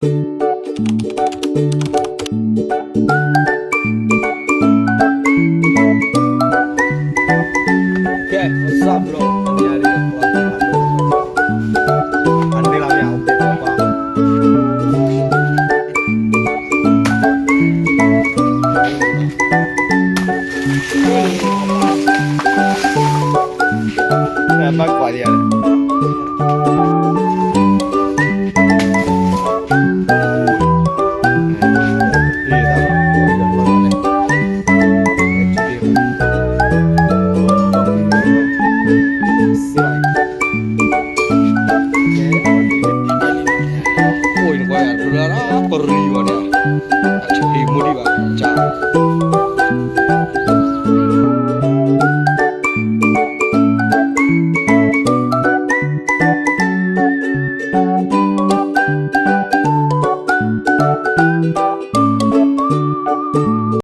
ကဲ, ဝစၢ်ဘျီ, အန့ၣ်လီၤမ့ၢ် အအိၣ်ပ့ၤပှၤ, ဘၣ်ကွၢ်လံဧါ. အိၣ်အံၤနကွၢ်ယၤ ပရံဝဲန့ၣ်, အထံၣ်မူဒံးဘၣ်, ကၢ်